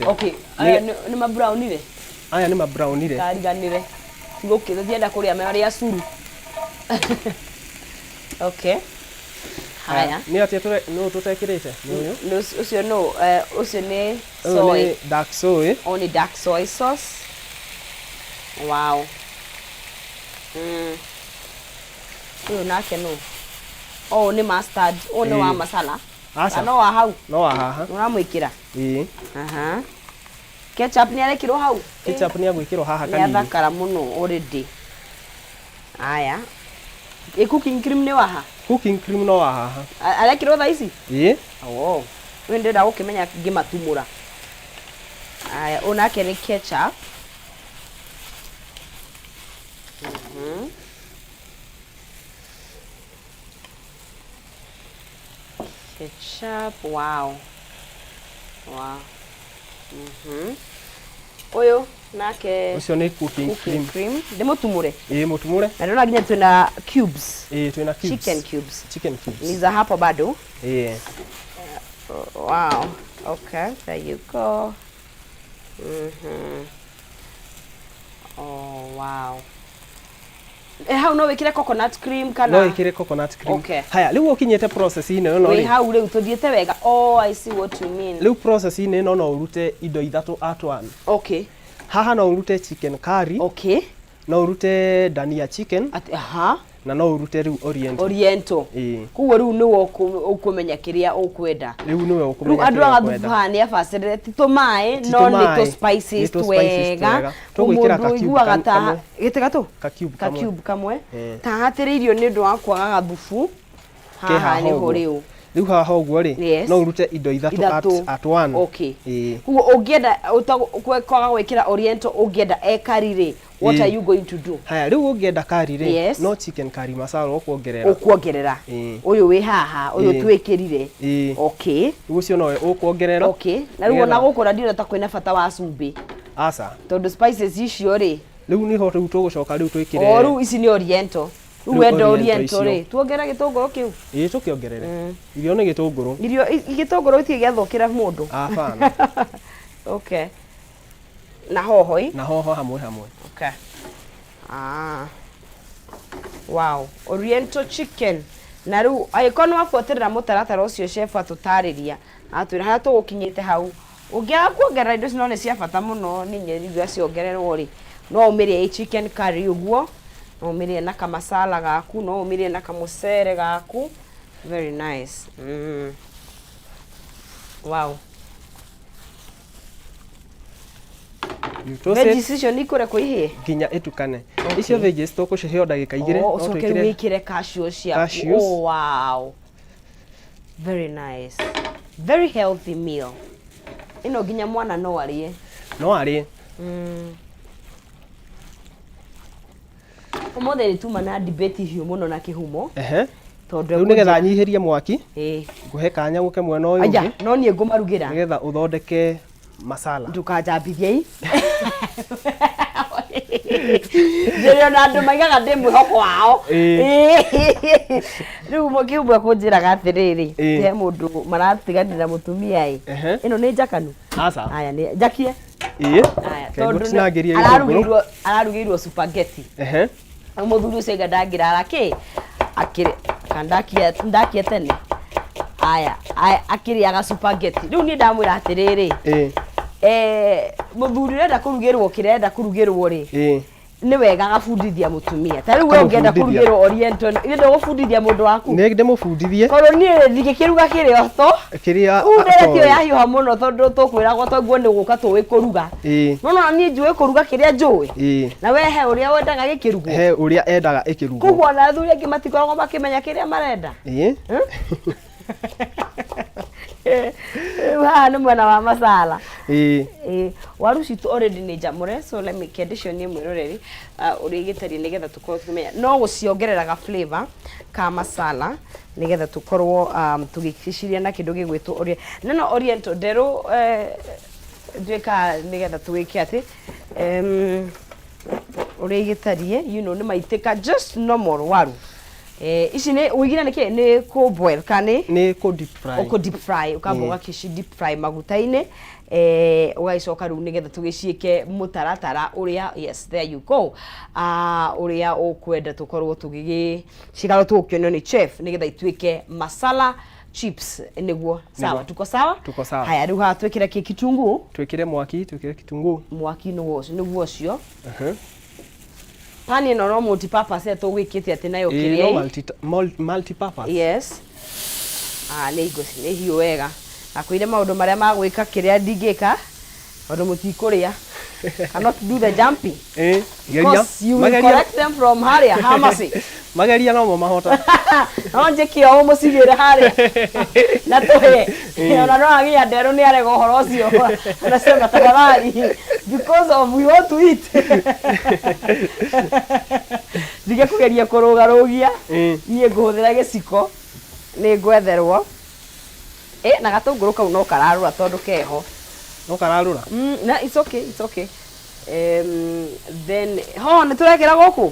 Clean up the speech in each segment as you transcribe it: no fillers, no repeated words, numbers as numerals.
Nĩtũmĩrutĩte. Okay, aya nĩ maburaunire? Aya nĩ maburaunire. Ndariganĩre. Tigũkĩ tũtienda kũrĩa marĩa curu. Okay. Haya. Nĩ atĩa nũ tũtekĩrĩte? Nĩ ũyũ. Nĩ ũcio nũ? Ũcio nĩ Ũyũ soy. nĩ dark soy. Oh, nĩ dark soy sauce. Wow. Ũyũ nake nũ? Oh, nĩ mustard. Ũyũ nĩ wa Ĩĩ. masala. Aca. Kana no wa hau? No wa haha. Ũramwĩkĩra? Ĩĩ. Aha. Ketchup nĩ arekĩrwo hau? Ketchup nĩ agwĩkĩrwo haha Nĩ kanini. athakara mũno already. Aya. Ĩ cooking cream nĩ waha? Cooking cream no wa haha. Arekĩrwo thaa ici? Ĩĩ. Oh. Rĩu ndĩrenda gũkĩmenya ngĩmatumũra. Aya, ũyũ nake nĩ ketchup. Ketchup, wow. Wow. Ũyũ nake Ũcio nĩ cooking cooking cream. cream. Ndĩmũtumũre. Ĩĩ mũtumũre. Na ndĩrona nginya twĩna cubes. Ĩĩ twĩna cubes. Chicken cubes. Chicken cubes. Ni za hapo bado. Ĩĩ. Wow. Okay, there you go. Oh, wow. Eh, hau no wĩkĩre coconut cream kana No ĩkĩre coconut cream. Okay. Haya, rĩu ũkinyĩte process-inĩ ĩno wĩ rĩ. hau rĩu tũthiĩte wega. Oh, I see what you mean. Rĩu process-inĩ ĩno no ũrute indo ithatũ at one. Okay. Haha no ũrute chicken curry, Okay. no ũrute dania chicken Ati, aha. na no ũrute rĩu oriental. Oriental. Ĩĩ. Koguo rĩu nĩwe ũkũmenya kĩrĩa ũkwenda. Rĩu nĩwe Rĩu ũkũmenya andũ kĩrĩa a ũkwenda. gathubu haha nĩ abacĩrĩre ti tũmaĩ Ti no nĩ tũmaĩ, tũ spices nĩ tũ spices twega. twega. Tũgwĩkĩra Mũndũ ka cube ũiguaga ta kamwe. gĩtĩ gatũ? Ka cube Ka kamwe. cube kamwe. Ĩĩ. Ta hatĩrĩirio nĩ ũndũ wa kwaga gathubu. Ke Haha haha nĩho ũguo. rĩu. Rĩu haha ũguo rĩ, Yes. no ũrute indo ithatũ at, Ithatũ. at one. Okay. Ĩĩ. Koguo ũngĩenda kwaga gwĩkĩra oriental ũngĩenda e curry rĩ, what Ĩĩ. are you going to do? Haya, rĩu ũngĩenda curry rĩ, Yes. no chicken curry masala ũkuongerera. Ũkuongerera. Ĩĩ. Ũyũ wĩ haha, ũyũ Ĩĩ. twĩkĩrire. Ĩĩ. Okay. Rĩu ũcio nowe ũkuongerera. Okay. Na rĩu ona Nĩgetha- gũkũ na ndirona ta kwĩna bata wa cumbĩ. Aca. Tondũ spices icio rĩ, Rĩu nĩho rĩu tũgũcoka rĩu twĩkĩre. o rĩu ici nĩ oriental. Rĩu Rĩu wenda oriental oriental icio. rĩ, tuongerere gĩtũngũrũ kĩu. Ĩĩ tũkĩongerere. Irio nĩ gĩtũngũrũ. Irio gĩtũngũrũ gĩtirĩ gĩathũkĩra mũndũ. Abana. Okay. Na hoho i. Na hoho hamwe hamwe. Okay. Ah. Wow. Oriental chicken. Na rĩu angĩkorwo nĩ wabuatĩrĩra mũtaratara ũcio chef atũtarĩria, atwĩra harĩa tũgũkinyĩte hau, ũngĩaga kuongerera indo ici no nĩ cia bata mũno niĩ nyendire ciongererwo rĩ, no ũmĩrĩe ĩ chicken curry ũguo, no ũmĩrĩe na kamasala gaku, no ũmĩrĩe na kamũcere gaku. Very nice. Wow. You toss it Veggies icio nĩ ikũrekwo ihĩe? nginya ĩtukane. Icio veggies tũkũcihe o ndagĩka igĩrĩ. Oh, no ũcoke twĩkĩre wĩkĩre cashews ciaku. Cashews. Oh, wow. Very nice. Very healthy meal. Ĩno nginya mwana no arĩe. No arĩe. Ũmũthĩ nĩ tuma na debate hiũ mũno na kĩhumo. Ehe. Tondũ Rĩu nĩgetha nyihĩrie mwaki, Ĩĩ. ngũhe kanya gũke mwena ũyũ Aya, ũngĩ no niĩ ngũmarugĩra. nĩgetha ũthondeke masala. Ndũkanjambithie i. Njĩrĩ ona andũ maigaga ndĩ mwĩhoko wao. Ĩĩ. Rĩu kĩhumo ekũnjĩraga atĩrĩrĩ, Ĩĩ. he mũndũ maratiganire na mũtumia ĩ. Ehe. Ĩno nĩ njakanu? Aca. Aya nĩ njakie. Ĩĩ. Aya, Reke tondũ nĩ- ngũtinangĩrie gĩtũngũrũ. ararugĩirwo spaghetti. Ehe. Rĩu mũthuri ũcio aiga ndangĩrara kĩ akĩrĩ kana ndakia ndakia tene aya aya, akĩrĩaga spaghetti rĩu niĩ ndamwĩra atĩrĩrĩ Ĩĩ. eh, mũthuri ũrenda kũrugĩrwo kĩrĩa arenda kũrugĩrwo rĩ Ĩĩ. nĩ wega agabundithia mũtumia ta rĩu we ũngĩenda Akamũbundithia. kũrugĩrwo oriental ithe ndũgũbundithia mũndũ waku Nĩ ndĩmũbundithie tondũ niĩ ndingĩkĩruga kĩrĩa to kĩrĩa rĩu nderetio atoĩ. yahiũha mũno tondũ tũkwĩragwo toguo nĩ gũka tũĩ kũruga Ĩĩ. no no niĩ njũĩ kũruga kĩrĩa njũĩ Ĩĩ. na we he ũrĩa wendaga gĩkĩrugwo He ũrĩa endaga ĩkĩrugwo. koguo ona athuri angĩ matikoragwo makĩmenya kĩrĩa marenda. Ĩĩ. Rĩu haha nĩ mwena wa masala. Ĩĩ. Ĩĩ, waru citũ already nĩ njamũre, so let me kende cionie mwĩroreri ũrĩa igĩtariĩ nĩgetha tũkorwo tũkĩmenya no gũciongerera ga flavor ka masala nĩgetha tũkorwo tũgĩciria na kĩndũ gĩgwĩtwo orient no no oriental nderũ nduĩka nĩgetha tũgĩke atĩ ũrĩa igĩtariĩ nĩ maitĩka just normal waru. Ici nĩ ũigire nĩ kĩ nĩ kũ boil kana nĩ Nĩ kũ deep fry. Ũkũ deep fry, ũkamba ũgakĩci deep fry maguta-inĩ. Ũgagĩcoka rĩu nĩgetha tũgĩciĩke mũtaratara ũrĩa, yes, there you go, ũrĩa ũkwenda tũkorwo tũgĩgĩcikarwo tũgũkĩonio nĩ chef nĩgetha ituĩke masala chips. Nĩguo sawa? Nĩguo. Tuko sawa? Tuko sawa. Haya, rĩu haha twĩkĩre kĩ kitunguu? Twĩkĩre mwaki, twĩkĩre kitunguu. Mwaki nĩguo nĩguo ũcio. Pani ĩno no multipurpose tũgwĩkĩte atĩ nayo Ĩĩ, no kĩrĩa multi-purpose. Yes, nĩ ingo nĩ hiũ wega akwĩire maũndũ marĩa ma gwĩka kĩrĩa ndingĩka tondũ mũtikũrĩa. Cannot do the jumping. Ĩĩ, geria. Because you will Mageria. collect them from harĩa Hamasi. Mageria nomo mahota. No njĩke ũũ mũcigĩre harĩa na tũhĩe ona no agĩa nderũ nĩ arega ũhoro ũcio, anasema tafadhali, because of we want to eat, ndige kũgeria kũrũgarũgia. Niĩ ngũhũthĩra gĩciko, nĩ ngwetherwo ĩ na gatũngũrũ kau no kararũra tondũ keho. No kararũra. Na it's okay, it's okay. Then hoho nĩ tũrekĩra gũkũ?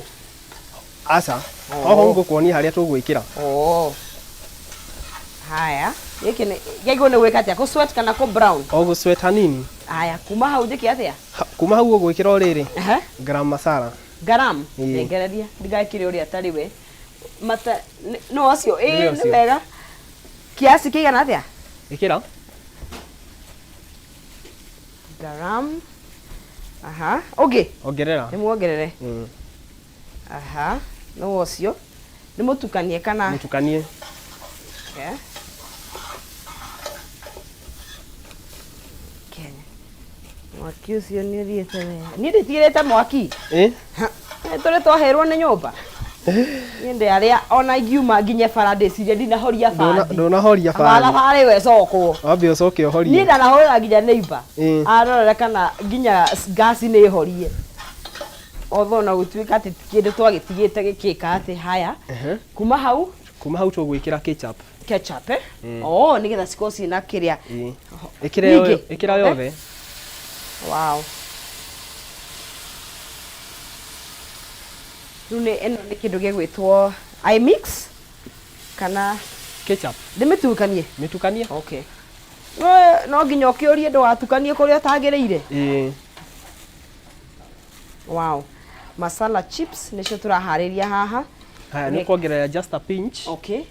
Aca. Hoho ngũkuonia harĩa tũgwĩkĩra. Oh. Haya, gĩkĩ nĩ gĩagĩrĩirwo nĩ gwĩka atĩa? Kũ sweat kana kũ brown? O gũsweat hanini. Haya, kuma hau njĩke atĩa? Kuma hau ũgwĩkĩra o rĩrĩ Ehe. garam masala. Garam. Ĩĩ. Nengereria ndigakĩre ũrĩa atarĩ we. Mata no ũcio Nĩ ĩĩ nĩ ũcio. wega. Kiasi kĩigana atĩa? Ĩkĩra. Garam. Aha. Ũngĩ? Ongerera. Nĩ muongerere. Aha. No ũcio. Nĩ mũtukanie kana? Mũtukanie. Okay. Kenya. Mwaki ũcio nĩ ũthiĩte wega. Niĩ nditigĩrĩte mwaki. Ĩ. Nĩ tũrĩ twaherwo nĩ nyũmba. Niĩ ndĩ arĩa ona ingiuma nginye bara ndĩcirie ndinahoria bathi. Ndũnahoria Bara bani. barĩ we cokwo. Wambe ũcoke ũhorie. Niĩ ndanahũrĩra nginya neighbor. Arorere kana nginya ngasi nĩ horie. Although na gũtuĩka atĩ ti kĩndũ twagĩtigĩte gĩkĩka atĩ haya. Kuma hau? Kuma hau tũgwĩkĩra ketchup. Ketchup, eh? Oh, nĩgetha cikorwo ciĩna kĩrĩa. Ĩĩ. Ĩkĩra Nyingĩ? Ĩkĩra yothe. Wow. Rĩu nĩ ĩno nĩ kĩndũ gĩgwĩtwo I mix kana? Ketchup. Ndĩmĩtukanie? Mĩtukanie. Okay. No, no nginya ũkĩũrie ndũgatukanie kũrĩa ũtagĩrĩire. Ĩĩ. Wow. Masala chips nĩcio tũraharĩria haha. Haya, nĩ kuongerera just a pinch. Okay.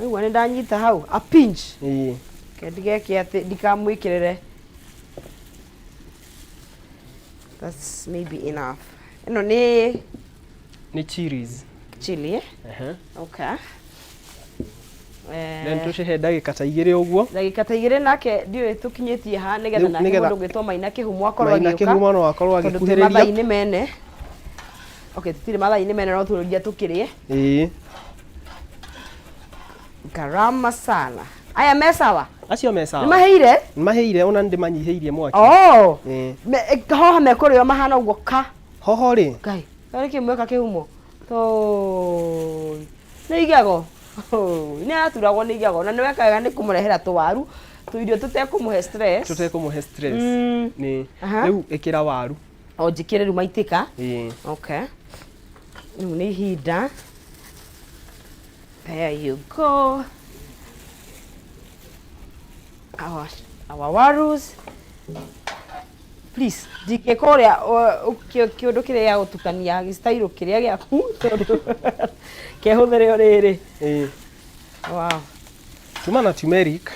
Rĩu nĩ ndanyita hau a pinch. Ĩĩ. Ke ndigeke atĩ ndikamwĩkĩrĩre. That's maybe enough. Ĩno nĩ Nĩ chilies. Chili, eh? Ehe. Okay. Then tũcihe ndagĩka ta 2 ũguo. Ndagĩka ta 2 nake ndiũĩ tũkinyĩtie ha nĩgetha Rĩu nake nĩgetha mũndũ ũgwĩtwo Maina Kĩhumo akorwo Maina agĩũka. Kĩhumo no akorwo Tondũ twĩ agĩkuhĩrĩria. mathaa-inĩ mene. Okay, tũtirĩ mathaa-inĩ mene no tũrũria tũkĩrĩe. Ĩĩ. Garam masala. Aya me sawa? Acio me sawa. Nĩ mahĩire? Nĩ mahĩire, ona nĩ ndĩmanyihĩirie mwaki. Oh. Ĩĩ. Hoho mekũrĩo mahana ũguo ka? Hoho rĩ? Ngai, nĩ kĩ mweka Kĩhumo? To nĩ igego. Nĩ araturagwo nĩ igego na nĩ weka wega nĩ kũmũrehera tũwaru tũirio tũtekũmũhe stress. Tũtekũmũhe stress. Nĩ. Rĩu ĩkĩra waru. O njĩkĩre rĩu maitĩka. Ĩĩ. Okay. Rĩu nĩ ihinda. There you go. Our warus. Please, ndingĩka ũrĩa kĩũndũ kĩrĩa gĩa gũtukania gĩcitairũ kĩrĩa gĩaku tondũ kehũthĩre o rĩrĩ. Ĩĩ. Wow. Tuma na turmeric.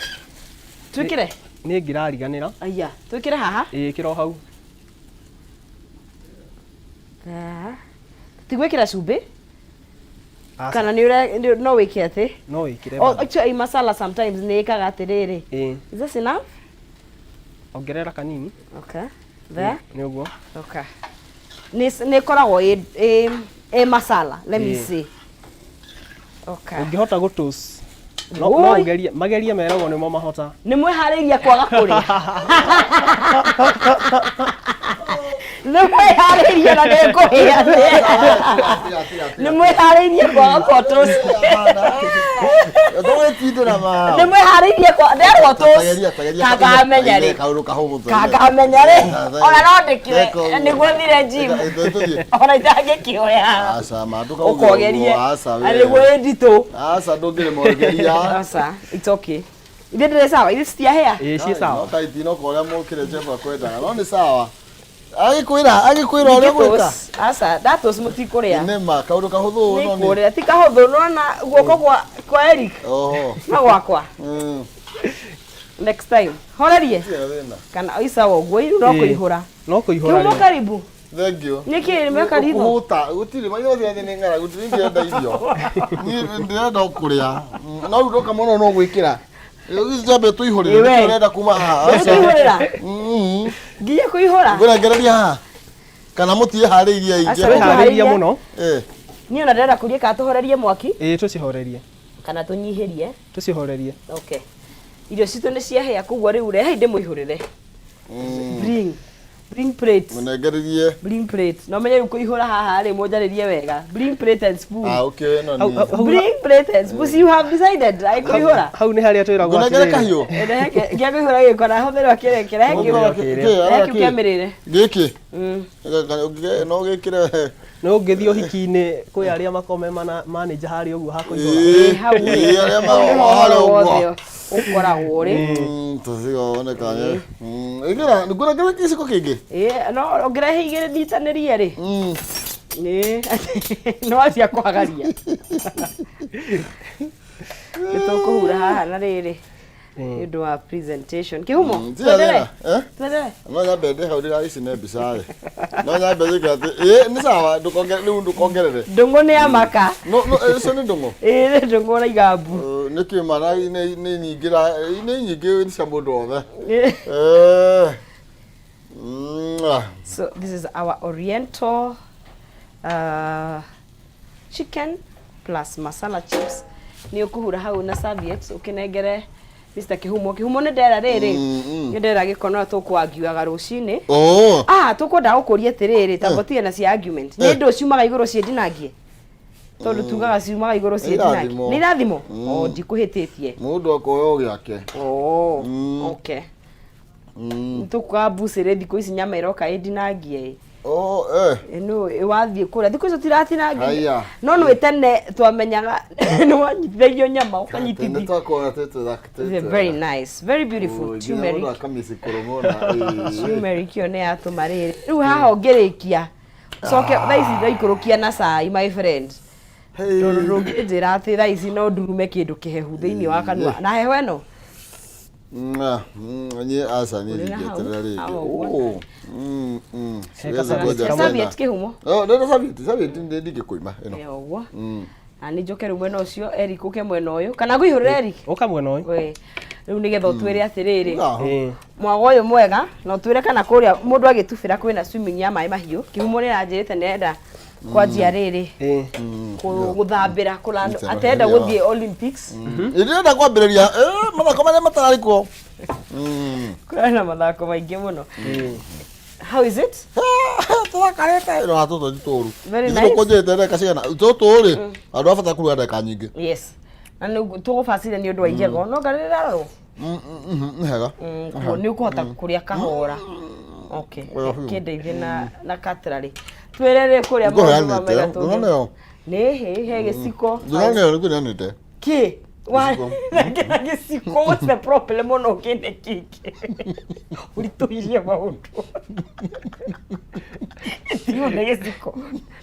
Twĩkĩre? Niĩ ngĩrariganĩra. Aya, twĩkĩre haha? Ĩĩ, ĩkĩra o hau. There. Tigwĩkĩra cumbĩ? Aca. Kana nĩ no wĩke atĩ? No wĩkĩre Oh, bado. actually masala sometimes nĩ ĩkaga atĩrĩrĩ. Ĩĩ. Is this enough? Ongerera kanini. Okay. There. Nĩ ũguo. Okay. Nĩ nĩ ĩkoragwo ĩ masala. Let me Ĩĩ. see. Okay. Ũngĩhota gũ toast. No Oi. no ũgerie, magerie meragwo nĩmo mahota. Nĩ mwĩharĩirie kwaga kũrĩa? Nĩ mwĩharĩirie na nĩ ngũhĩa? Nĩ mwĩharĩirie kwaga kwa toast? Tũgwĩtindĩra ma. Nĩ mwĩharĩirie kwa nderwo toast? Kangamenya rĩ. Kaũndũ kahũthũ. Kangamenya rĩ. Ona no ndĩkĩoe nĩguo thire gym. Ona itangĩkĩoya. Aca ma ndũkauge Ũkogerie. ũguo, aca we. Na nĩguo ĩ nditũ. Aca ndũngĩrĩ mogeria. Aca, it's okay. Ithe ndĩrĩ sawa, ithe citiahĩa. Ĩĩ, ciĩ No sawa. ta itinoka ũrĩa mũkĩre chef akwendaga, no nĩ sawa. Agĩkwĩra ũrĩa gwĩka. Aca, ndatos mũtikũrĩa. Nĩma kaũndũ kahũthũ no Nĩ nĩ. kũrĩa ti kahũthũ nona guoko kwa Eric Oho. na gwakwa. Next time. Horerie. Tirĩ thĩna. Kana oi sawa ũguo iru no Ĩĩ. kũihũra. No kũihũra Kiumo rĩu. karibu. Thank you. Nĩkĩ nĩmeka ritho? Kũhũta, gũtirĩ maitho othe nĩ ng'aragu, gũtirĩ ndĩrenda irio. Niĩ ndĩrenda o kũrĩa. No rĩu ndoka mũno no gwĩkĩra. Rĩu twambe tũihũrĩre, Ĩ we. nĩkĩo ũrenda kuma haha. Nĩ kũihũrĩra? Mm. Nginya kũihũra? Ngũrengereria haha. Kana mũtiĩharĩirie aingĩ. Aca. Twĩharĩirie mũno. Eh. Niĩ ona ndĩrenda kũria kana tũhorerie mwaki Ĩĩ, tũcihorerie. kana tũnyihĩrie. Tũcihorerie. Okay. Irio citũ nĩ ciahĩa koguo rĩu rehei ndĩmũihũrĩre. Bring. Bring plate. Mũnengererie. Bring plate. No menye rĩu kũihũra haha rĩ mũnjarĩrie wega. Bring plate and spoon. Ah, okay, ĩno Hau- nĩ. hau- Bring plate and spoon. You have decided. Ai kũihũra. Hau nĩ harĩa twĩragwo Ngũnengere atĩrĩrĩ. kahiũ. Rehe gĩa kũihũra gĩko na hũthĩrwo kĩrĩa kĩrehe kĩu. Kĩrĩa. Rehe kĩu kĩa mĩrĩre. Gĩkĩ. No gĩkĩre. Nĩ ũngĩthiĩ ũhiki-inĩ kwĩ arĩa makome manager harĩa ũguo hakũihũra. Ĩĩ, Hau ĩĩ, arĩa hau nĩho maroma harĩa ũhoro ũguo. wothe ũkoragwo ũrĩ. Tũcione kanya. Ĩkĩra, ngũnengere gĩciko kĩngĩ. Ĩĩ, no ũngĩrehe igĩrĩ nyitanĩrie rĩ. Ĩĩ, no cia kũhagaria. Nĩ tũkũhura haha na rĩrĩ nĩ ũndũ wa presentation. Kĩhumo, Tiga thĩna. twendelee. Eh? Twendelee. No nyambe ndĩ hau ndĩragĩcine mbica rĩ. No nyambe njĩke atĩ, ĩĩ nĩ sawa, ndũkongerere rĩu ndũkongerere. Ndũng'ũ nĩ ya maka. No no ũcio nĩ ndũng'ũ. Ĩĩ, nĩ ndũng'ũ na igambu. Nĩ kĩ mana nĩ nĩ nyingĩ nĩ nyingĩ cia mũndũ wothe. Ĩĩ. Eh. So this is our oriental chicken plus masala chips. Nĩ ũkũhura hau na serviettes ũkĩnengere Mr. Kĩhumo. Kĩhumo nĩ ndera rĩrĩ. Nĩ ndera gĩkono tũkwangiuaga rũcinĩ. Oh. Ah, tũkwenda gũkũria atĩrĩrĩ tamba tige na cia argument. Nĩ ndũ ciumaga igũrũ ciĩ ndinangie? Tondũ tugaga ciumaga igũrũ ciĩ Nĩ ndinangie. irathimo. Nĩ irathimo? Oh, ndikũhĩtĩtie. Mũndũ akoya o gĩake. Oh, okay. Tũkuaga mbucĩrĩ thikũ ici nyama ĩroka ĩ ndinangie ĩ. Oh, eh. No wathiĩ kũrĩa thikũ icio tiratinangia Haiya. no nĩ tene twamenyaga nĩ wanyitithagio nyama Tene ũkanyitithio. twakoya twĩ Very nice, very beautiful. Nginya mũndũ Turmeric. akamĩcikũrũ mũno. Turmeric ĩyo nĩ yatũma rĩrĩ. Rĩu haha ũngĩrĩkia ũcoke thaa ici ndaikũrũkia na cai my friend. Tondũ ndũngĩnjĩra atĩ thaa ici no ndurume kĩndũ kĩhehu thĩinĩ wa kanua na heho ĩno. Niĩ aca niĩ Ũrĩra hau, ndingĩeterera rĩngĩ. hau ũguo. Oh. Mm, mm. He Siwezi kaserviette ngoja kamwe. tena. Serviette kĩhumo. Oh, nĩ serviette, serviette nĩ ndingĩkũima ĩno. Ĩ ũguo. Na nĩ njoke rĩu mwena ũcio Eric ũke mwena ũyũ kana ngũihũrĩre Eric. Ũka mwena ũyũ. Wĩ. Rĩu nĩgetha ũtwĩre atĩrĩrĩ. Aho. Ĩĩ. Mwago ũyũ mwega na ũtwĩre kana kũrĩa mũndũ agĩtubĩra kwĩna swimming ya maĩ mahiũ. Kĩhumo nĩ aranjĩrĩte nĩ arenda kwanjia rĩrĩ Ĩĩ. gũthambĩra kũrano Nĩtero atenda hĩndĩ gũthiĩ Olympics. Ndĩrenda kwambĩrĩria mathako marĩa matararĩ kuo. Kũrĩ na mathako maingĩ mũno. How is it? Tũthakarĩte no tũtũ ti tũru. Very Ithuĩ nice. tũkũnjĩte ndagĩka cigana? Tũtũ rĩ, andũ a bata kũruga ndagĩka nyingĩ. Yes. Na nĩ tũgũbacĩrĩra nĩ ũndũ wa igego no ngarĩ rĩrarorwo. Nĩ hega. Koguo nĩ ũkũhota kũrĩa kahora. Okay. Wega biũ. Kĩndeithie na cutlery. Twĩre rĩ kũrĩa maũndũ Ngũheanĩte, mamega ndũrona ĩyo? Nĩ hĩ he gĩciko. Ndũrona ĩyo nĩngũheanĩte. Kĩ? Wa Gĩciko. na gĩciko what's the problem ona ũkĩne kĩngĩ? Ũritũhirie maũndũ. Tigwo nĩ gĩciko.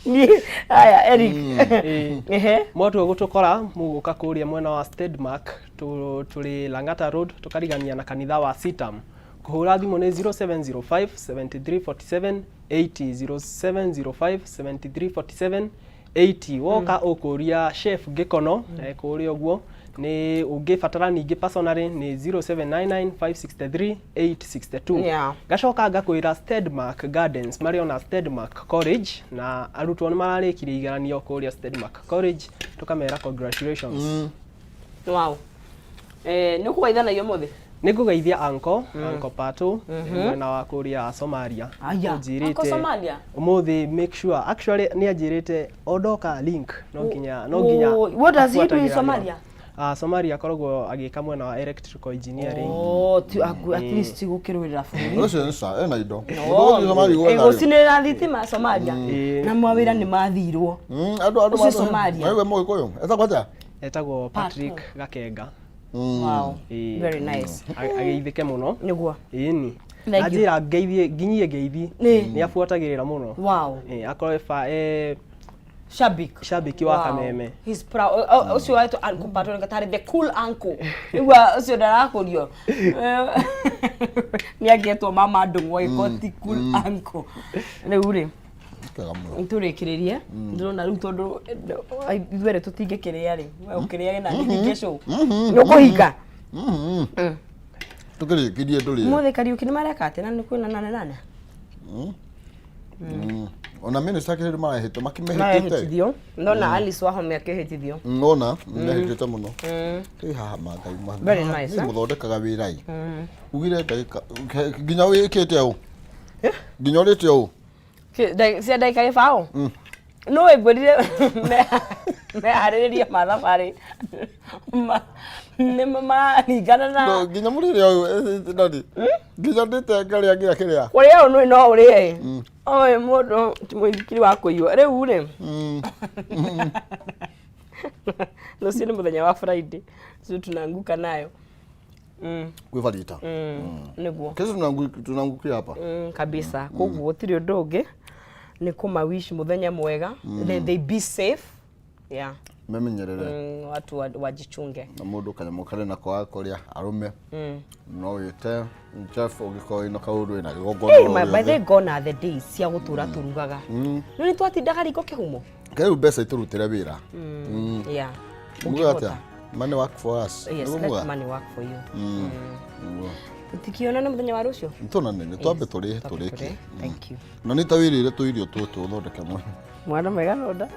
Niĩ aya Eric. Ĩĩ. Ehe. Mwatua gũtũkora mũgũka kũrĩa mwena wa Stedmark tũrĩ Lang'ata Road tũkarigania na kanitha wa Sitam. Kũhũra thimũ nĩ 0705 7347 80 0705 7347 80 woka ũkũria chef Gĩkono kũrĩa ũguo nĩ ũngĩbatara ningĩ personally nĩ 0799 563 862. Yeah. Ngacoka ngakwĩra Stedmark Gardens marĩ ona Stedmark College na arutwo nĩ mararĩkirie igeranio kũrĩa Stedmark College tũkamera congratulations. Wow. Nĩ ũkũgeithanagia ũmũthĩ? Nĩ ngũgeithia anko anko Pato mwena wa kũrĩa Somalia. Aya, Ũnjĩrĩte Uncle Somalia? Ũmũthĩ make sure actually nĩ anjĩrĩte o ndoka link no nginya no nginya What does he do in abuatagĩra. Somalia? Ah, Somalia akoragwo agĩka mwena wa electrical engineering. Oh, at least gũkĩrũĩrĩra bũrũri. Ũcio nĩ sa, ena indo. Mũndũ ũgũthiĩ Somalia gwetha rĩ. Gũcinĩrĩra thitima Somalia. Ĩĩ. Na mawĩra nĩ mathirwo. Andũ andũ Ũcio Somalia. Wewe Mũgĩkũyũ. Etagwo atĩa? Etagwo Patrick Gakenga. Wow. Ĩĩ. Very nice. Ageithĩke mũno. Nĩguo. Ĩni. Thank you. Anjĩra ngeithie, nginyie ngeithi. Nĩ. Nĩ abuatagĩrĩra mũno. Wow. Ĩĩ, akorwo e Shabik. Shabiki wa Kameme. He's proud. Ũcio wetwo Uncle Pato nĩ tarĩ the cool uncle. Nĩguo ũcio ndarakũrio. Nĩ angĩetwo mama ndũng'ũ agĩkorwo ti cool uncle. Rĩu rĩ, Kega mũno. tũrĩkĩrĩrie. Ndĩrona rĩu tondũ ithuerĩ tũtingĩkĩrĩa rĩ. We ũkĩrĩage na niĩ hinge show. Nĩ ũkũhinga. Tũkĩrĩkĩrie ndũrĩe. Ũmũthĩ Kariũki nĩ mareka atĩ na nĩ kwĩna nane nane. Ona minister kĩrĩ marahĩtwo makĩmehĩtĩte. Marehĩtithio. Ndona Alice Wahome akĩhĩtithio. Nona mehĩtĩte mũno. Ĩ haha mangai ma. Very nice, eh? Mũthondekaga wĩra ĩ. Ugire ndagĩka nginya wĩkĩte ũũ. Nginya ũrĩte ũũ. Cia ndagĩka gĩbaũ no wĩngwĩrire meharĩrĩria ma thabarĩ nĩ mararingana na No, nginya mũrĩre ũyũ nani. Nginya ndĩte ngarĩa nginya kĩrĩa. kũrĩa ũũ nĩ no ũrĩe oĩ mũndũ ti mũithikiri wa kũiywo rĩu rĩ rũciũ nĩ mũthenya wa Friday so tunaanguka nayo. Kwĩ barita. Nĩguo. Kesho tunaangukia hapa. Kabisa koguo gũtirĩ ũndũ ũngĩ nĩ kũma wish mũthenya mwega. They be safe, yeah. Memenyerere. Watu wajichunge. Na mũndũ kanyamũ karĩ nako ga kũrĩa arũme no wĩte chef ũngĩkorwo wĩna kaũndũ wĩna gĩgongona Hey, o by the gĩothe. gone are the days cia gũtũra tũrugaga no nĩ twatindaga riko kĩhumo. Rĩu mbeca itũrutĩre wĩra. Yeah. Muga atĩa? Money work for us. Yes, Nĩguo let muga? money work for you. Nĩguo. Tũtikionana mũthenya wa rũciũ. Nĩtũonane, nĩtwambe tũrĩe Twambe tũrĩkie. tũrĩe. Thank you. Na nĩ ta wĩrĩire tũirio tũtũ ũthondeke mwana. Mwana mwega nonda.